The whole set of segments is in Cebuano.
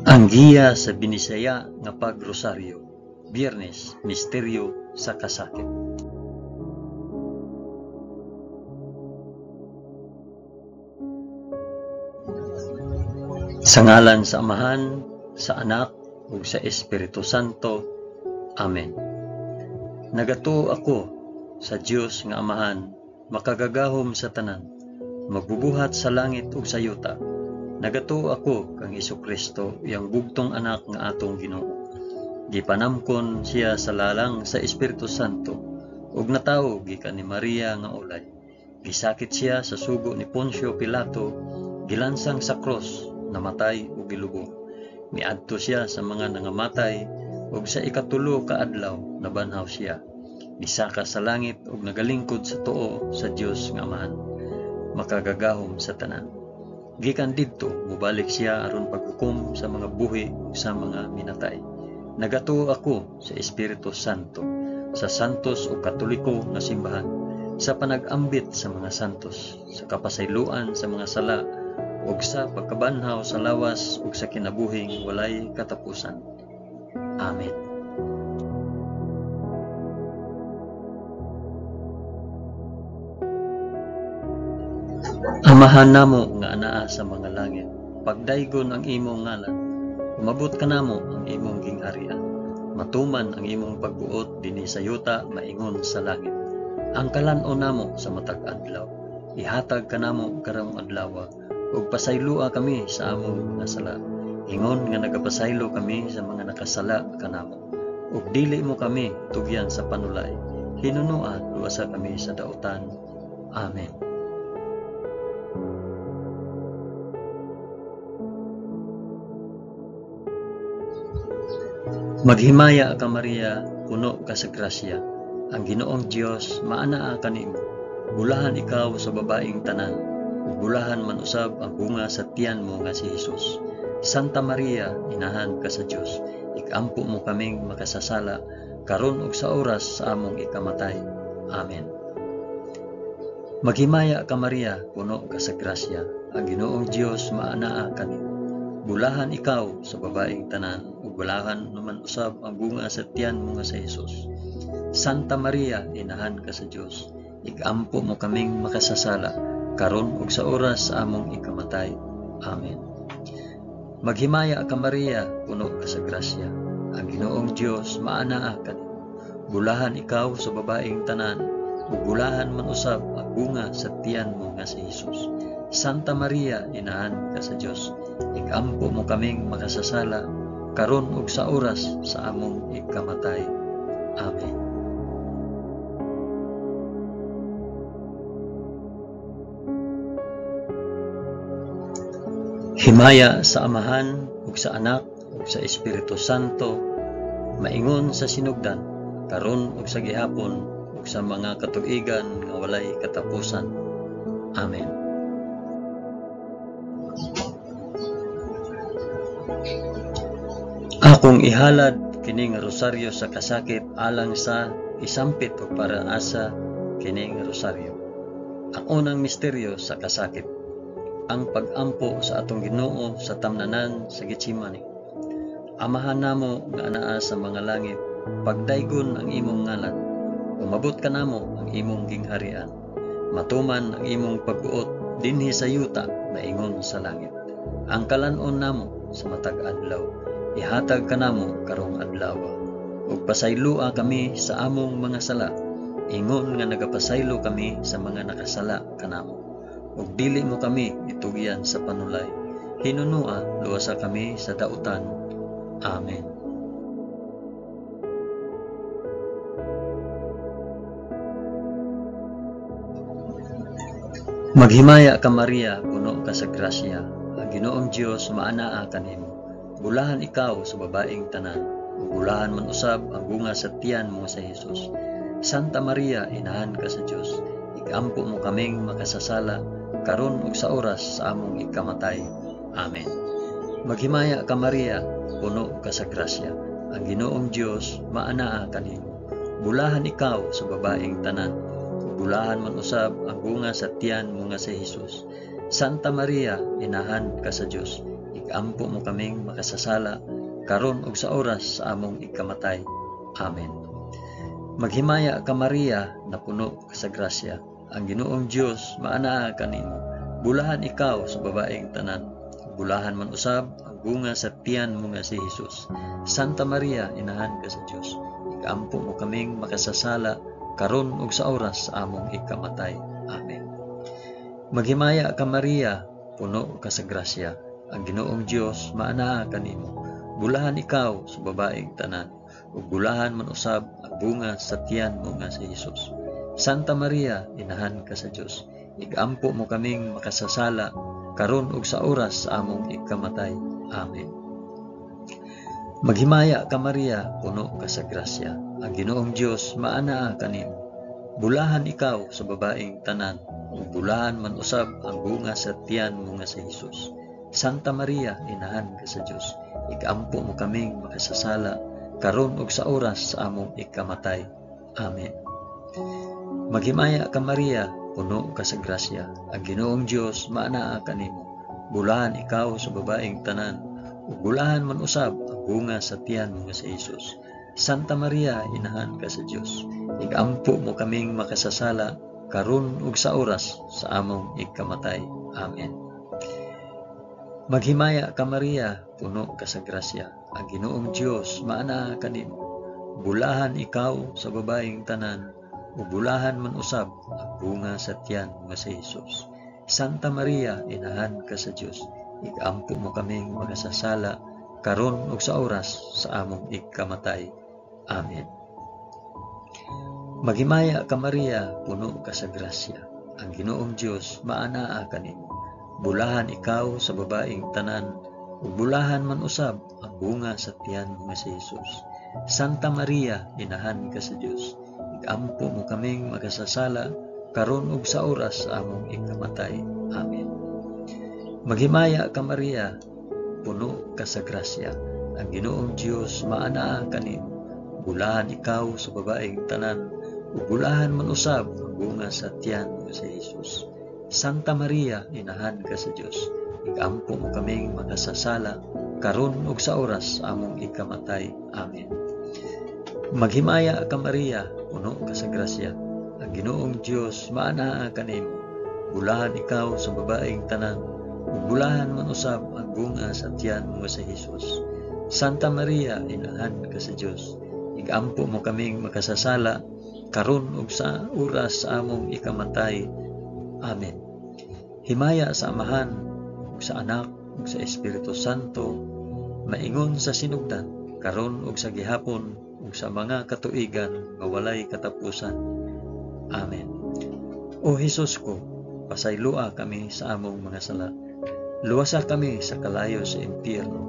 Ang giya sa Binisaya nga pagrosaryo, Biyernes, Misteryo sa Kasakit. Sa ngalan sa Amahan, sa Anak, ug sa Espiritu Santo. Amen. Nagatuo ako sa Dios nga Amahan, makagagahom sa tanan, magbubuhat sa langit ug sa yuta. Nagatuo ako kang Hesukristo, iyang bugtong anak nga atong Ginoo. Gipanamkon siya sa lalang sa Espiritu Santo ug natawo gikan ni Maria nga ulay. Gisakit siya sa sugo ni Poncio Pilato, gilansang sa krus, namatay ug gilubong. Miadto siya sa mga nangamatay ug sa ikatulo ka adlaw nabanhaw siya. Misaka sa langit ug nagalingkod sa tuo sa Dios nga Amahan, makagagahom sa tanan. Gikan didto mobalik siya aron paghukom sa mga buhi ug sa mga minatay. Nagatuo ako sa Espiritu Santo, sa santos ug katoliko nga simbahan, sa panag-ambit sa mga santos, sa kapasayloan sa mga sala, ug sa pagkabanhaw sa lawas ug sa kinabuhing walay katapusan. Amen. Amahan namo nga anaa sa mga langit, pagdaygon ang imong ngalan, umabot kanamo ang imong gingharian, matuman ang imong pagbuot dinhi sa yuta maingon sa langit. Ang kalan-on namo sa matag adlaw, ihatag kanamo karong adlaw, ug pasayloa kami sa among mga sala, ingon nga nagapasaylo kami sa mga nakasala kanamo. Ug dili mo kami tugyan sa panulay, hinunua luwasa kami sa dautan. Amen. Maghimaya ka Maria, puno ka sa grasya. Ang Ginoong Dios maanaa kanimo. Bulahan ikaw sa babaeng tanan, ug bulahan man usab ang bunga sa tiyan mo nga si Hesus. Santa Maria, inahan ka sa Dios, ikampo mo kaming makasasala karon ug sa oras sa among ikamatay. Amen. Maghimaya ka Maria, puno ka sa grasya. Ang Ginoong Dios maanaa kanimo. Bulahan ikaw sa babaeng tanan, ug bulahan naman usab ang bunga sa tiyan mo nga si Hesus. Santa Maria, inahan ka sa Dios, ikampo mo kaming makasasala karon ug sa oras sa among ikamatay. Amen. Maghimaya ka Maria, puno ka sa grasya. Ang Ginoong Dios maanaa kanimo. Bulahan ikaw sa babaeng tanan, ug bulahan man usab ang bunga sa tiyan mo nga si Hesus. Santa Maria, inahan ka sa Dios, ikampo mo kaming makasasala karon ug sa oras sa among ikamatay. Amen. Himaya sa Amahan ug sa Anak ug sa Espiritu Santo, maingon sa sinugdan, karon ug sa gihapon ug sa mga katuigan nga walay katapusan. Amen. Akong ihalad kining rosaryo sa kasakit alang sa isampit o para asa kining rosaryo. Ang unang misteryo sa kasakit, ang pag-ampo sa atong Ginoo sa tamnanan sa Getsemani. Amahan namo nga anaa sa mga langit, pagdaygon ang imong ngalan, umabot kanamo ang imong gingharian, matuman ang imong pagbuot dinhi sa yuta maingon sa langit. Ang kalan-on namo sa matag adlaw, ihatag kanamo karong adlaw, ug pasayloa kami sa among mga sala, ingon nga nagapasaylo kami sa mga nakasala kanamo. Ug dili mo kami itugyan sa panulay, hinunua luwasa kami sa dautan. Amen. Maghimaya ka Maria, puno ka sa grasya. Ang Ginoong Dios maanaa kanimo. Bulahan ikaw sa babaeng tanan, ug bulahan man usab ang bunga sa tiyan mo sa Hesus. Santa Maria, inahan ka sa Dios, ikampo mo kaming makasasala karon ug sa oras sa among ikamatay. Amen. Maghimaya ka Maria, puno ka sa grasya. Ang Ginoong Dios maanaa kanimo. Bulahan ikaw sa babaeng tanan, ug bulahan man usab ang bunga sa tiyan mo nga si Hesus. Santa Maria, inahan ka sa Dios, igampo mo kaming makasasala, karon ug sa oras sa among ikamatay. Amen. Maghimaya ka Maria, napuno ka sa grasya. Ang Ginoong Dios maanaa kanimo. Bulahan ikaw sa babaeng tanan. Bulahan man usab ang bunga sa tiyan mo nga si Hesus. Santa Maria, inahan ka sa Dios. Igampo mo kaming makasasala karon ug sa oras sa among ikamatay. Amen. Maghimaya ka Maria, puno ka sa grasya. Ang Ginoong Dios maanaa kanimo. Bulahan ikaw sa babaeng tanan, ug bulahan man usab ang bunga sa tiyan mo nga si Hesus. Santa Maria, inahan ka sa Dios. Igampo mo kaming makasasala karon ug sa oras sa among ikamatay. Amen. Maghimaya ka Maria, puno ka sa grasya. Ang Ginoong Dios maanaa kanimo. Bulahan ikaw sa babaeng tanan, ug bulahan man usab ang bunga sa tiyan mo nga si Hesus. Santa Maria, inahan ka sa Dios. Igampo mo kaming makasasala karon ug sa oras sa among ikamatay. Amen. Maghimaya ka Maria, puno ka sa grasya. Ang Ginoong Dios maanaa kanimo. Bulahan ikaw sa babaeng tanan, ug bulahan man usab ang bunga sa tiyan mo nga si Hesus. Santa Maria, inahan ka sa Dios. Igampo mo kaming makasasala karon ug sa oras sa among ikamatay. Amen. Maghimaya ka Maria, puno ka sa grasya. Ang Ginoong Dios maanaa kanimo. Bulahan ikaw sa babaeng tanan, ug bulahan man usab ang bunga sa tiyan mo nga si Hesus. Santa Maria, inahan ka sa Dios. Igampo mo kaming makasasala karon ug sa oras sa among ikamatay. Amen. Maghimaya ka Maria, puno ka sa grasya. Ang Ginoong Dios maanaa kanimo. Bulahan ikaw sa babaeng tanan, ug bulahan man usab ang bunga sa tiyan mo nga si Hesus. Santa Maria, inahan ka sa Dios. Igampo mo kaming makasasala karon ug sa oras sa among ikamatay. Amen. Maghimaya ka Maria, puno ka sa grasya. Ang Ginoong Dios maanaa kanimo. Bulahan ikaw sa babaeng tanan, ug bulahan man usab ang bunga sa tiyan mo si Hesus. Santa Maria, inahan ka sa Dios. Igampo mo kaming makasasala karon ug sa oras sa among ikamatay. Amen. Maghimaya ka Maria, puno ka sa grasya. Ang Ginoong Dios maanaa kanimo. Bulahan ikaw sa babaeng tanan, ug bulahan man usab ang bunga sa tiyan mo sa Hesus. Santa Maria, inahan ka sa Dios. Igampo mo kaming makasasala karon ug sa oras sa among ikamatay. Amen. Himaya sa Amahan, ug sa Anak, ug sa Espiritu Santo, maingon sa sinugdan, karon ug sa gihapon, ug sa mga katuigan nga walay katapusan. Amen. O Hesus ko, pasayloa kami sa among mga sala. Luwasa kami sa kalayo sa impyerno.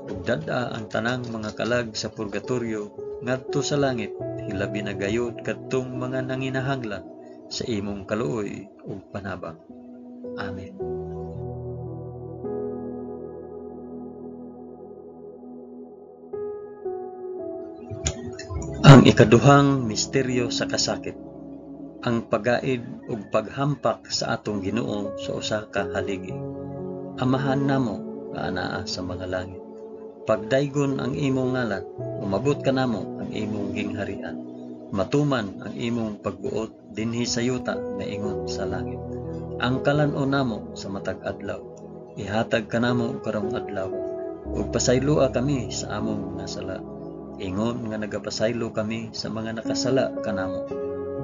Ug dad-a ang tanang mga kalag sa purgatorio ngadto sa langit, hilabi na gayud kadtong mga nanginahanglan sa imong kaluoy ug panabang. Amen. Ang ikaduhang misteryo sa kasakit, ang pagaid ug paghampak sa atong Ginoo sa usa ka haligi. Amahan namo nga anaa sa mga langit. Pagdaygon ang imong ngalan, umabot kanamo ang imong gingharian. Matuman ang imong pagbuot dinhi sa yuta maingon sa langit. Ang kalan-on namo sa matag adlaw, ihatag kanamo karong adlaw, ug pasayloa kami sa among mga sala, ingon nga nagapasaylo kami sa mga nakasala kanamo.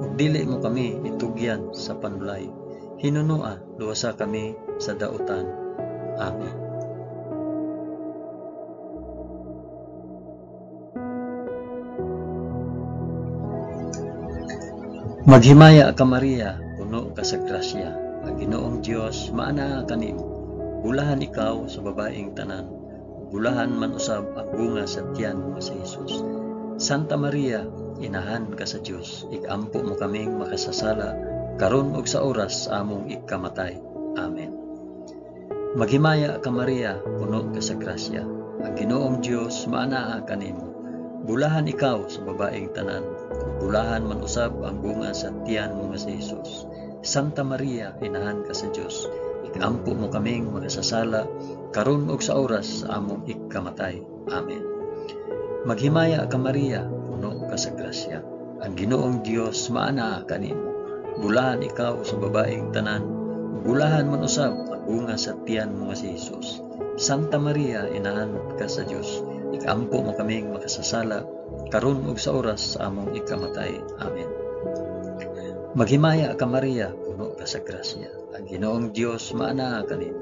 Ug dili mo kami itugyan sa panulay, hinunoa luwasa kami sa dautan. Amen. Maghimaya ka Maria, puno ka sa grasya. Ang Ginoong Dios maanaa kanimo. Bulahan ikaw sa babaeng tanan, bulahan man usab ang bunga sa tiyan mo sa Hesus. Santa Maria, inahan ka sa Dios, igampo mo kaming makasasala karon ug sa oras sa among ikamatay. Amen. Maghimaya ka Maria, puno ka sa grasya. Ang Ginoong Dios maanaa kanimo. Bulahan ikaw sa babaeng tanan, bulahan man usab ang bunga sa tiyan mo nga si Hesus. Santa Maria, inahan ka sa Dios, Ikampo mo kaming makasasala, karon ug sa oras sa among ikamatay. Amen. Maghimaya ka Maria, puno ka sa grasya. Ang Ginoong Dios maanaa kanimo. Bulahan ikaw sa babaeng tanan, bulahan man usab ang bunga sa tiyan mo nga si Hesus. Santa Maria, inahan ka sa Dios, ikampo mo kaming makasasala, karon ug sa oras sa among ikamatay. Amen. Maghimaya ka Maria, puno ka sa grasya. Ang Ginoong Dios maanaa kanimo.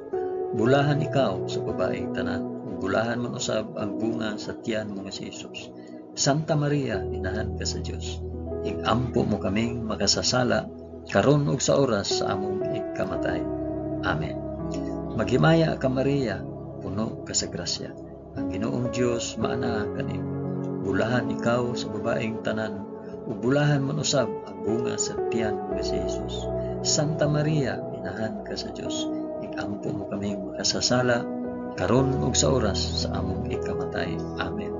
Bulahan ikaw sa babaeng tanan, bulahan man usab ang bunga sa tiyan mo nga si Hesus. Santa Maria, inahan ka sa Dios, ikampo mo kaming makasasala, karon ug sa oras sa among ikamatay. Amen. Maghimaya ka Maria, puno ka sa grasya. Ang Ginoong Dios maanaa kanimo. Bulahan ikaw sa babaeng tanan, ug bulahan man usab ang bunga sa tiyan nga si Hesus. Santa Maria, inahan ka sa Dios, ikampo mo kaming makasasala, karon ug sa oras sa among ikamatay. Amen.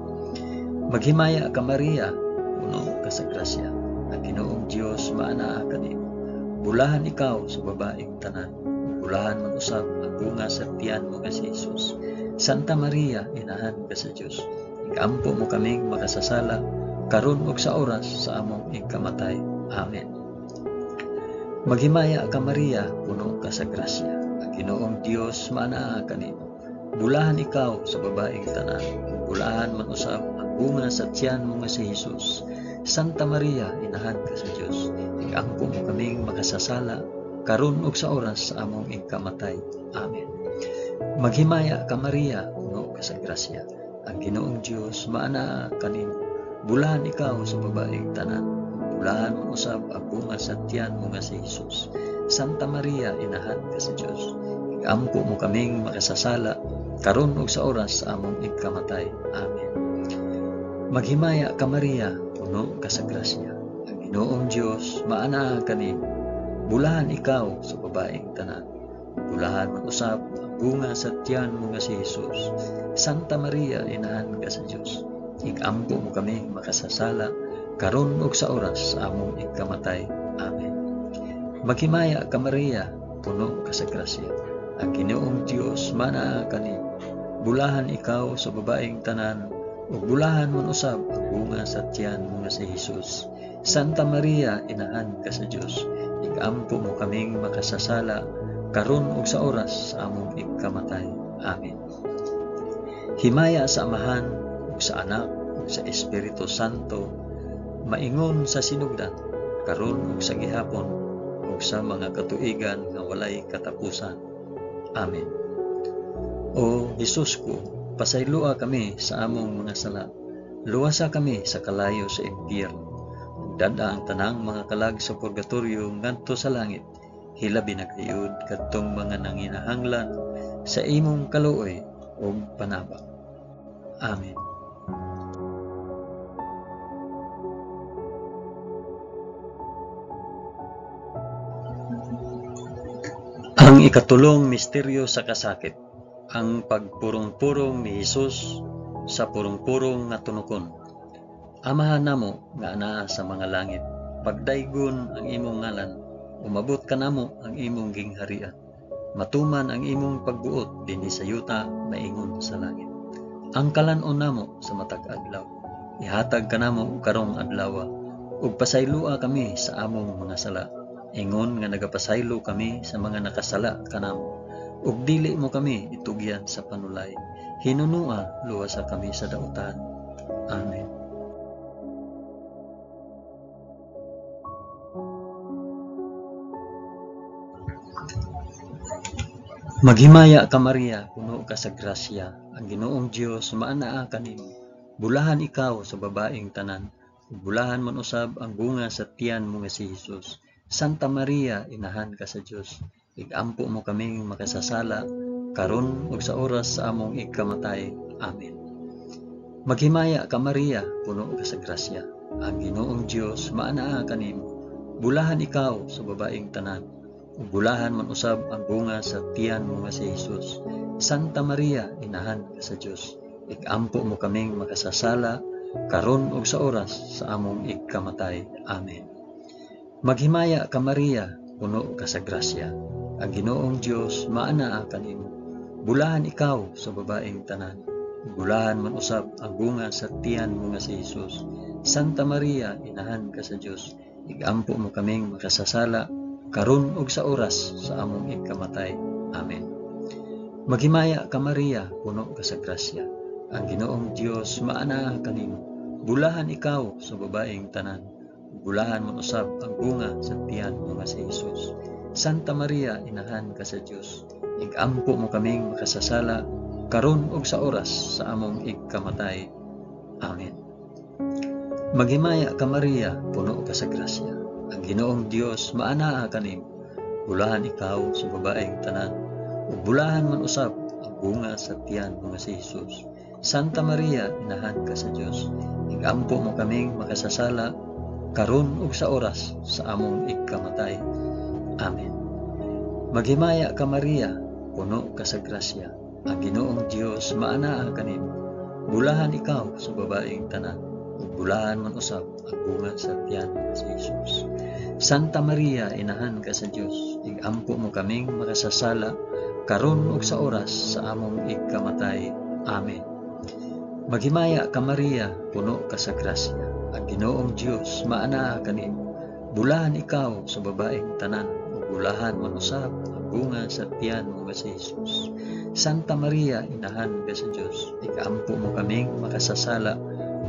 Maghimaya ka Maria, puno ka sa grasya. Ang Ginoong Dios maanaa kanimo. Bulahan ikaw sa babaeng tanan, bulahan man usab ang bunga sa tiyan mo nga si Hesus. Santa Maria, inahan ka sa Dios, ikampo mo kaming makasasala, karon ug sa oras sa among ikamatay. Amen. Maghimaya ka Maria, puno ka sa grasya. Ang Ginoong Dios maanaa kanimo. Bulahan ikaw sa babaeng tanan, bulahan man usab ang bunga sa tiyan mo nga si Hesus. Santa Maria, inahan ka sa Dios, ikampo mo kaming makasasala, karon ug sa oras sa among ikamatay. Amen. Maghimaya ka Maria, puno ka sa grasya. Ang Ginoong Dios maanaa kanimo. Bulahan ikaw sa babaeng tanan, bulahan man usab ang bunga sa tiyan mo nga si Hesus. Santa Maria, inahan ka sa Dios, ikampo mo kaming makasasala, karon ug sa oras sa among ikamatay. Amen. Maghimaya ka Maria, puno ka sa grasya. Ang Ginoong Dios maanaa kanimo. Bulahan ikaw sa babaeng tanan, bulahan man usab ang bunga sa tiyan mo nga si Hesus. Santa Maria, inahan ka sa Dios, ikampo mo kami makasasala, karon ug sa oras sa among ikamatay. Amen. Maghimaya ka Maria, puno ka sa grasya. Ang Ginoong Dios maanaa kanimo. Bulahan ikaw sa babaeng tanan, ug bulahan man usab ang bunga sa tiyan mo nga si Hesus. Santa Maria, inahan ka sa Dios, ikampo mo kaming makasasala, karon ug sa oras sa among ikamatay. Amen. Himaya sa Amahan, ug sa Anak, ug sa Espiritu Santo, maingon sa sinugdan, karon ug sa gihapon, ug sa mga katuigan nga walay katapusan. Amen. O Hesus ko, pasayloa kami sa among mga sala. Luwasa kami sa kalayo sa impyerno. Dad-a ang tanang mga kalag sa purgatorio ngadto sa langit. Hilabi na gayud kadtong mga nanginahanglan sa imong kaluoy ug panabang. Amen. Ang ikatulong misteryo sa kasakit, ang pagpurong-purong ni Hesus sa purong-purong nga tunokon. Amahan namo nga anaa sa mga langit, pagdaygon ang imong ngalan, umabot kanamo ang imong gingharian. Matuman ang imong pagbuot dinhi sa yuta maingon sa langit. Ang kalan-on namo sa matag adlaw, ihatag kanamo karong adlaw, ug pasayloa kami sa among mga sala, ingon nga nagapasaylo kami sa mga nakasala kanamo. Ug dili mo kami itugyan sa panulay, hinunua luwasa kami sa dautan. Amen. Maghimaya ka Maria, puno ka sa grasya, ang Ginoong Dios maanaa kanimo. Bulahan ikaw sa babaeng tanan, ug bulahan man usab ang bunga sa tiyan mo nga si Hesus. Santa Maria, inahan ka sa Dios, igampo mo kaming makasasala, karon ug sa oras sa among ikamatay. Amen. Maghimaya ka Maria, puno ka sa grasya, ang Ginoong Dios maanaa kanimo. Bulahan ikaw sa babaeng tanan, ug bulahan man usab ang bunga sa tiyan mo nga si Hesus. Santa Maria, inahan ka sa Dios, igampo mo kaming makasasala, karon ug sa oras sa among ikamatay. Amen. Maghimaya ka Maria, puno ka sa grasya, Ang Ginoong Dios maanaa kanimo. Bulahan ikaw sa babaeng tanan. Bulahan man usab ang bunga sa tiyan mo nga si Hesus. Santa Maria, inahan ka sa Dios, igampo mo kaming makasasala karon ug sa oras sa among ikamatay. Amen. Maghimaya ka Maria, puno ka sa grasya. Ang Ginoong Dios maanaa kanimo. Bulahan ikaw sa babaeng tanan. Bulahan man usab ang bunga sa tiyan mo nga si Hesus. Santa Maria, inahan ka sa Dios, igampo mo kaming makasasala karon ug sa oras sa among ikamatay. Amen. Maghimaya ka Maria, puno ka sa grasya. Ang Ginoong Dios maanaa kanimo. Bulahan ikaw sa babaeng tanan, ug bulahan man usab ang bunga sa tiyan mo nga si Hesus. Santa Maria, inahan ka sa Dios, igampo mo kaming makasasala karon ug sa oras sa among ikamatay. Amen. Maghimaya ka Maria, puno ka sa grasya. Ang Ginoong Dios maanaa kanimo. Bulahan ikaw sa babaeng tanan, ug bulahan man usab ang bunga sa tiyan si Hesus. Santa Maria, inahan ka sa Dios, igampo mo kaming makasasala karon ug sa oras sa among ikamatay. Amen. Maghimaya ka Maria, puno ka sa grasya. Ang Ginoong Dios maanaa kanimo. Bulahan ikaw sa babaeng tanan, ug bulahan man usab ang bunga sa tiyan mo nga si Hesus. Santa Maria, inahan ka sa Dios, ikampo mo kaming makasasala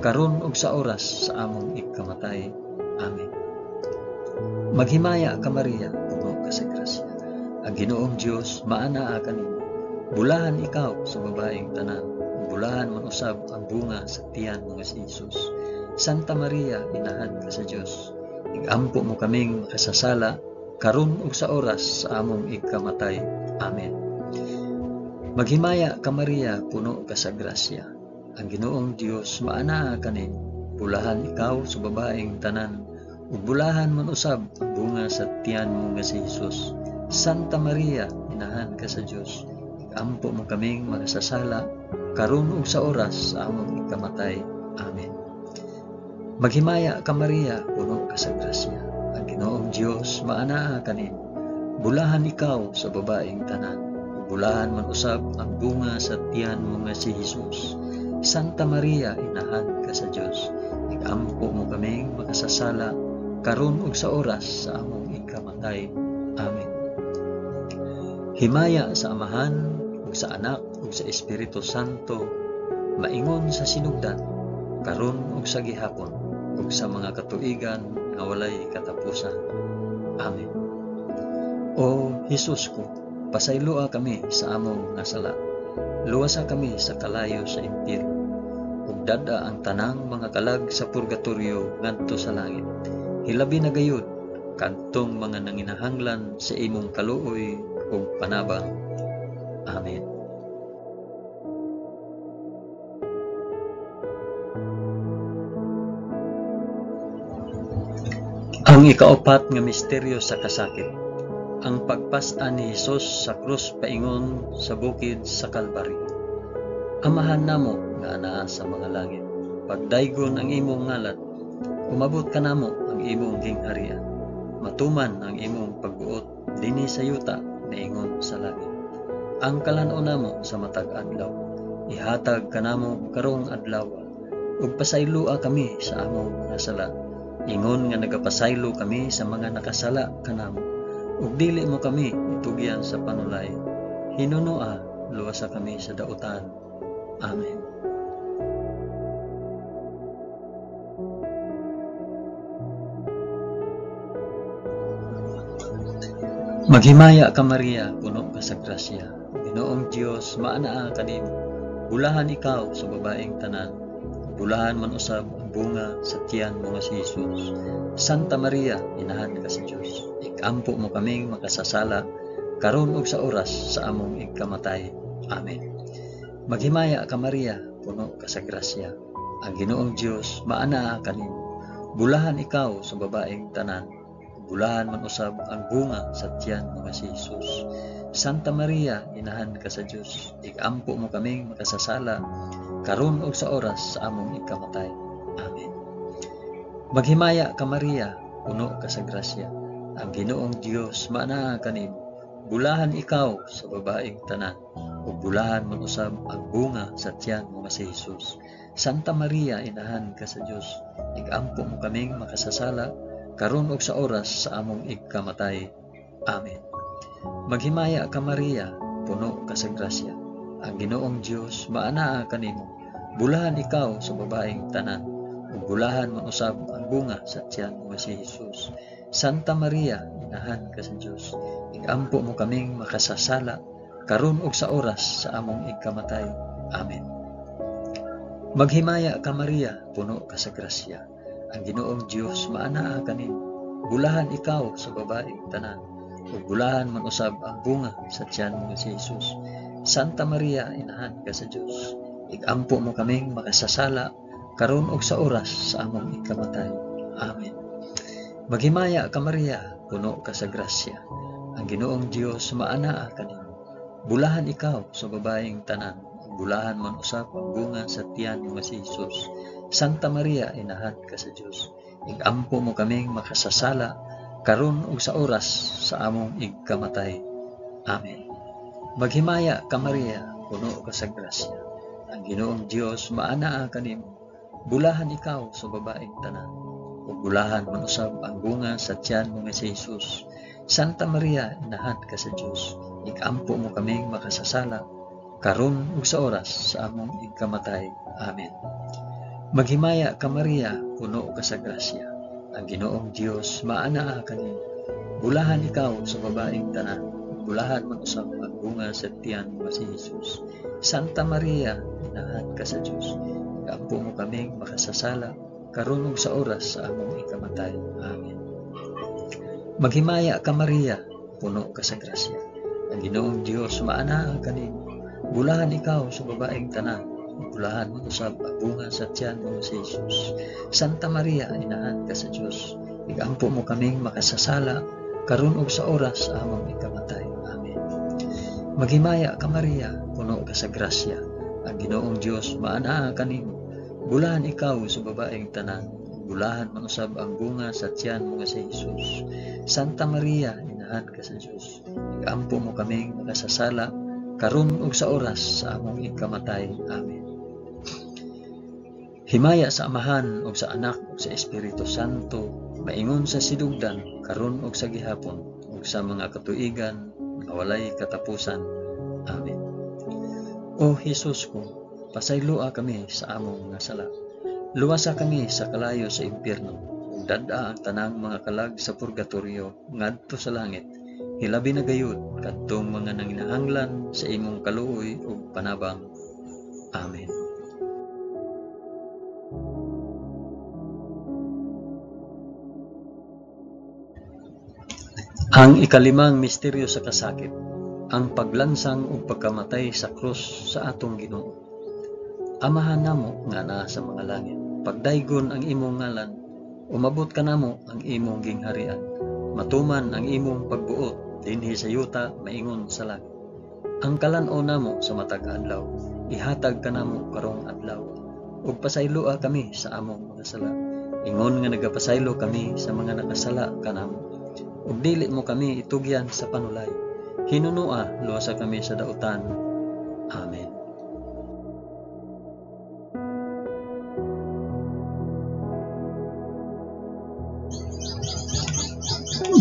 karon ug sa oras sa among ikamatay. Amen. Maghimaya ka Maria, puno ka sa grasya. Ang Ginoong Dios maanaa kanimo. Bulahan ikaw sa babaeng tanan, ug bulahan man usab ang bunga sa tiyan mo nga si Hesus. Santa Maria, inahan ka sa Dios, igampo mo kaming makasasala karon ug sa oras sa among ikamatay. Amen. Maghimaya ka Maria, puno ka sa grasya. Ang Ginoong Dios maanaa kanimo. Bulahan ikaw sa babaeng tanan, ug bulahan man usab ang bunga sa tiyan mo nga si Hesus. Santa Maria, inahan ka sa Dios, igampo mo kaming makasasala karon ug sa oras sa among ikamatay. Amen. Maghimaya ka Maria, puno ka sa grasya. Ang Ginoong Dios maanaa kanimo. Bulahan ikaw sa babaeng tanan, ug bulahan man usab ang bunga sa tiyan mo nga si Hesus. Santa Maria, inahan ka sa Dios, igampo mo kaming makasasala karon ug sa oras sa among ikamatay. Amen. Himaya sa Amahan ug sa Anak ug sa Espiritu Santo, maingon sa sinugdan, karon ug sa gihapon, ug sa mga katuigan nga walay katapusan. Amen. O Hesus ko, pasayloa kami sa among nga sala. Luwasa kami sa kalayo sa impyerno. Ug dad-a ang tanang mga kalag sa purgatorio ngadto sa langit. Hilabi na gayud kadtong mga nanginahanglan sa imong kaluoy ug panabang. Amen. Ang ikaapat nga misteryo sa kasakit, ang pagpas-an ni Hesus sa krus paingon sa bukid sa Kalbaryo. Amahan namo nga anaa sa mga langit, pagdaygon ang imong ngalan, umabot kanamo ang imong gingharian, matuman ang imong pagbuot dinhi sa yuta niingon sa langit. Ang kalan-on namo sa matag adlaw, ihatag kanamo karong adlaw, ug pasayloa kami sa among mga sala, ingon nga nagapasaylo kami sa mga nakasala kanamo, ug dili mo kami itugyan sa panulay. Hinunoa, luwasa kami sa dautan. Amen. Maghimaya ka Maria, puno ka sa grasya. Ginoong Dios, maanaa kanimo. Bulahan ikaw sa babaeng tanan. Bulahan man usab ang bunga sa tiyan mo nga si Hesus. Santa Maria, inahan ka sa Dios. Ikampo mo kaming makasasala karon ug sa oras sa among ikamatay. Amen. Maghimaya ka Maria, puno ka sa grasya. Ang Ginoong Dios, maanaa kanimo. Bulahan ikaw sa babaeng tanan. Bulahan man usab ang bunga sa tiyan mo nga si Hesus. Santa Maria, inahan ka sa Dios. Ikampo mo kaming makasasala karon ug sa oras sa among ikamatay. Amen. Maghimaya ka Maria, puno ka sa grasya. Ang Ginoong Dios maanaa kanimo. Bulahan ikaw sa babaeng tanan, ug bulahan man usab ang bunga sa tiyan mo nga si Jesus. Santa Maria, inahan ka sa Dios, igampo mo kaming makasasala, karon ug sa oras sa among igkamatay. Amen. Maghimaya ka Maria, puno ka sa grasya. Ang Ginoong Dios maanaa kanimo. Bulahan ikaw sa babaeng tanan, ug bulahan man usab ang bunga sa tiyan mo nga si Jesus. Santa Maria, inahan ka sa Dios, igampo mo kaming makasasala, karon ug sa oras sa among igkamatay. Amen. Maghimaya ka Maria, puno ka sa grasya. Ang Ginoong Dios maanaa kanimo. Bulahan ikaw sa babaeng tanan, ug bulahan man usab ang bunga sa tiyan mo nga si Jesus. Santa Maria, inahan ka sa Dios, igampo mo kaming makasasala, karon ug sa oras sa among ikamatay. Amen. Maghimaya ka Maria, puno ka sa grasya. Ang Ginoong Dios maanaa kanimo. Bulahan ikaw sa babaeng tanan, ug bulahan man usab ang bunga sa tiyan mo nga si Jesus. Santa Maria, inahan ka sa Dios, igampo mo kaming makasasala, karon ug sa oras sa among igkamatay. Amen. Maghimaya ka Maria, puno ka sa grasya. Ang Ginoong Dios maanaa kanimo. Bulahan ikaw sa babaeng tanan, ug bulahan man usab ang bunga sa tiyan mo nga si Jesus. Santa Maria, inahan ka sa Dios, igampo mo kaming makasasala, karon ug sa oras sa among igkamatay. Amen. Maghimaya ka Maria, puno ka sa grasya. Ang Ginoong Dios maanaa kanimo. Bulahan ikaw sa babaeng tanan, ug bulahan man usab ang bunga sa tiyan mo nga si Jesus. Santa Maria, inahan ka sa Dios, igampo mo kaming makasasala, karon ug sa oras sa among ikamatay. Amen. Maghimaya ka Maria, puno ka sa grasya. Ang Ginoong Dios maanaa kanimo. Bulahan ikaw sa babaeng tanan, ug bulahan man usab ang bunga sa tiyan mo nga si Jesus. Santa Maria, inahan ka sa Dios, igampo mo kaming makasasala, karon ug sa oras sa among ikamatay. Amen. Maghimaya ka Maria, puno ka sa grasya. Ang Ginoong Dios maanaa kanimo. Bulahan ikaw sa babaeng tanan, ug bulahan man usab ang bunga sa tiyan mo nga si Jesus. Santa Maria, inahan ka sa Dios, igampo mo kaming makasasala, karon ug sa oras sa among ikamatay. Amen. Himaya sa Amahan ug sa Anak ug sa Espiritu Santo, maingon sa sidugdan, karon ug sa gihapon, ug sa mga katuigan nga walay katapusan. Amen. O Jesus ko, pasayloa kami sa among mga sala. Luwasa kami sa kalayo sa impierno, ug dad-a ang tanang mga kalag sa purgatorio ngadto sa langit. Hilabi na gayud kadtong mga nanginahanglan sa imong kaluoy ug panabang. Amen. Ang ikalimang misteryo sa kasakit, ang paglansang ug pagkamatay sa krus sa atong Ginoo. Amahan namo nga naa sa mga langit, pagdaygon ang imong ngalan, umabot kanamo ang imong gingharian, matuman ang imong pagbuot dinhi sa yuta maingon sa langit. Ang kalan-on namo sa matag adlaw, ihatag kanamo karong adlaw, ug pasayloa kami sa among mga sala, ingon nga nagapasaylo kami sa mga nakasala kanamo. Ug dili mo kami itugyan sa panulay, hinunua luwasa kami sa dautan. Amen.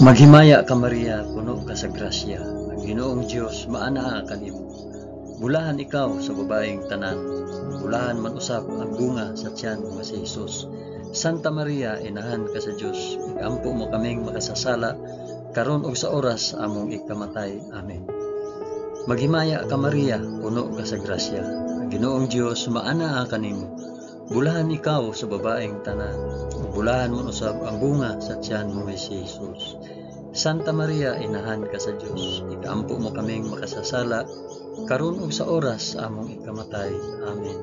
Maghimaya ka Maria, puno ka sa grasya. Ang Ginoong Dios maanaa kanimo. Bulahan ikaw sa babaeng tanan, bulahan man usab ang bunga sa tiyan mo nga si Jesus. Santa Maria, inahan ka sa Dios, igampo mo kaming makasasala, karon ug sa oras among ikamatay. Amen. Maghimaya ka Maria, puno ka sa grasya. Ang Ginoong Dios maanaa kanimo. Bulahan ikaw sa babaeng tanan, ug bulahan man usab ang bunga sa tiyan mo nga si Jesus. Santa Maria, inahan ka sa Dios, igampo mo kaming makasasala, karon ug sa oras among ikamatay. Amen.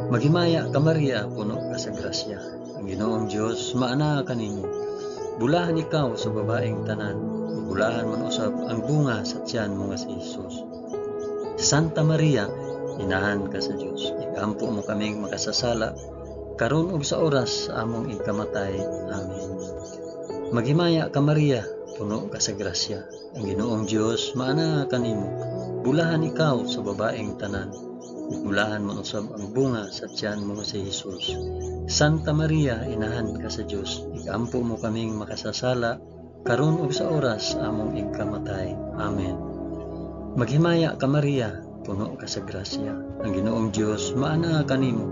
Maghimaya ka Maria, puno ka sa grasya. Ang Ginoong Dios maanaa kanimo. Bulahan ikaw sa babaeng tanan, ug bulahan man usab ang bunga sa tiyan mo nga si Jesus. Santa Maria, inahan ka sa Dios, igampo mo kaming makasasala, karon ug sa oras among ikamatay. Amen. Maghimaya ka Maria, puno ka sa grasya. Ang Ginoong Dios maanaa kanimo. Bulahan ikaw sa babaeng tanan, ug bulahan man usab ang bunga sa tiyan mo nga si Hesus. Santa Maria, inahan ka sa Dios, ikampo mo kaming makasasala karon ug sa oras among igkamatay. Amen. Maghimaya ka Maria, puno ka sa grasya. Ang Ginoong Dios maanaa kanimo.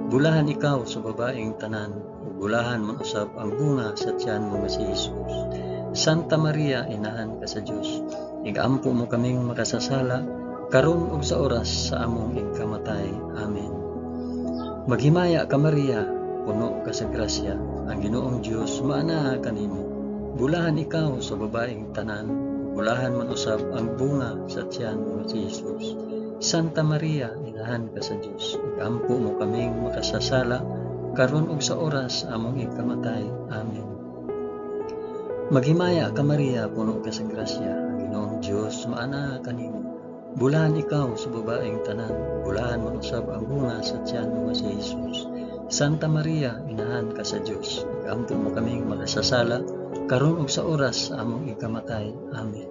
Bulahan ikaw sa babaeng tanan, ug bulahan man usab ang bunga sa tiyan mo nga si Hesus. Santa Maria, inahan ka sa Dios, igampo mo kaming makasasala karon ug sa oras sa among igkamatay. Amen. Maghimaya ka Maria, puno ka sa grasya. Ang Ginoong Dios maanaa kanimo. Bulahan ikaw sa babaeng tanan, bulahan man usab ang bunga sa tiyan mo si Hesus. Santa Maria, inahan ka sa Dios, igampo mo kaming makasasala karon ug sa oras among igkamatay. Amen. Maghimaya ka Maria, puno ka sa grasya. Ang Ginoong Dios maanaa kanimo. Bulahan ikaw sa babaeng tanan, bulahan man usab ang bunga sa tiyan mo nga si Hesus. Santa Maria, inahan ka sa Dios, igampo mo kaming makasasala karon ug sa oras sa among ikamatay. Amen.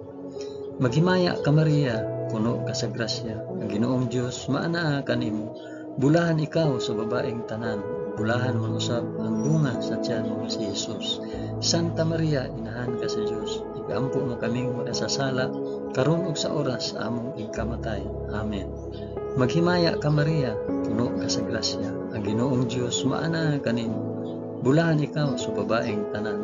Maghimaya ka Maria, puno ka sa grasya. Ang Ginoong Dios maanaa kanimo. Bulahan ikaw sa babaeng tanan, bulahan man usab ang bunga sa tiyan mo nga si Hesus. Santa Maria, inahan ka sa Dios, igampo mo kaming makasasala karon ug sa oras sa among igkamatay. Amen. Maghimaya ka Maria, puno ka sa grasya. Ang Ginoong Dios maanaa kanimo. Bulahan ikaw sa babaeng tanan,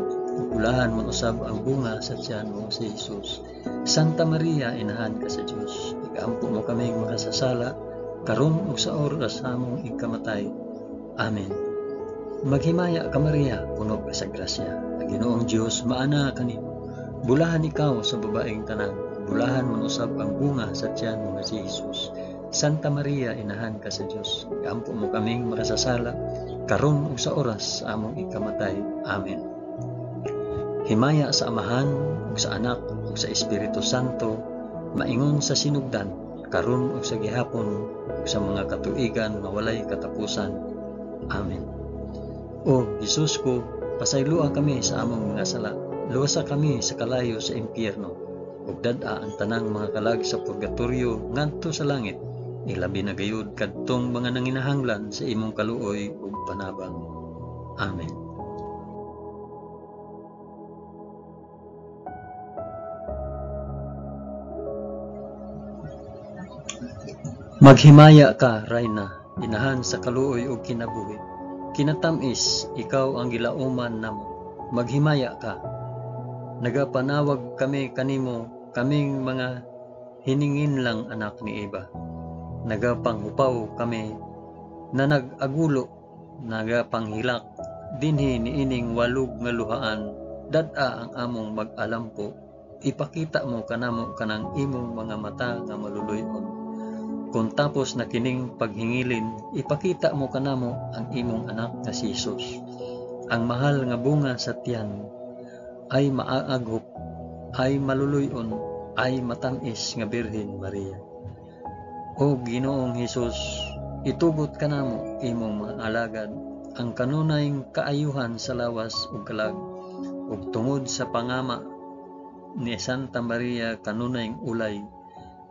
bulahan man usab ang bunga sa tiyan mo si Hesus. Santa Maria, inahan ka sa Dios, igampo mo kaming makasasala karon ug sa oras sa among igkamatay. Amen. Maghimaya ka Maria, puno ka sa grasya. Ang Ginoong Dios maanaa kanimo. Bulahan ikaw sa babaeng tanan, bulahan man usab ang bunga sa tiyan mo nga si Hesus. Santa Maria, inahan ka sa Dios, igampo mo kaming makasasala karon ug sa oras sa among ikamatay. Amen. Himaya sa Amahan ug sa Anak ug sa Espiritu Santo, maingon sa sinugdan, karon ug sa gihapon ug sa mga katuigan nga walay katapusan. Amen. O Hesus ko, pasayloa kami sa among mga sala, luwasa kami sa kalayo sa impyerno, ug dad-a ang tanang mga kalag sa purgatorio ngadto sa langit, ilabi na gayud kadtong mga nanginahanglan sa imong kaluoy ug panabang. Amen. Maghimaya ka, Rayna, inahan sa kaluoy ug kinabuhi. Kinatamis, ikaw ang gilauman namo. Maghimaya ka. Nagapanawag kami kanimo, kaming mga hiningin lang anak ni Eva. Nagapanghupaw kami na nag-agulo, nagapanghilak dinhi niining walog nga luhaan, dad-a ang among mag-alampo. Ipakita mo kanamo kanang imong mga mata nga maluluy-on. Kung tapos na kining paghingilin, ipakita mo kanamo ang imong anak nga si Hesus. Ang mahal nga bunga sa tiyan ay maaaghop, ay maluluy-on, ay matamis nga Birhen Maria. O Ginoong Hesus, itugot kanamo imong mga alagad ang kanunay kaayuhan sa lawas ug kalag, ug tungod sa pangama ni Santa Maria kanunay ulay,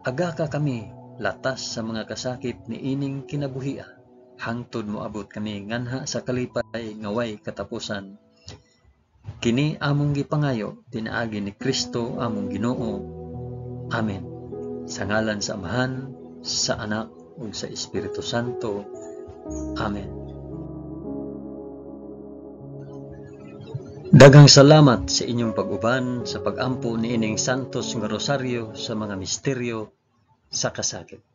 agaka kami latas sa mga kasakit ni ining kinabuhia, hangtod moabot kami nganha sa kalipay nga way katapusan. Kini among gipangayo pinaagi ni Kristo among Ginoo. Amen. Sa ngalan sa Amahan, sa Anak ug sa Espiritu Santo. Amen. Daghang salamat sa inyong pag-uban sa pag-ampo niining Santos nga Rosaryo sa mga misteryo sa kasakit.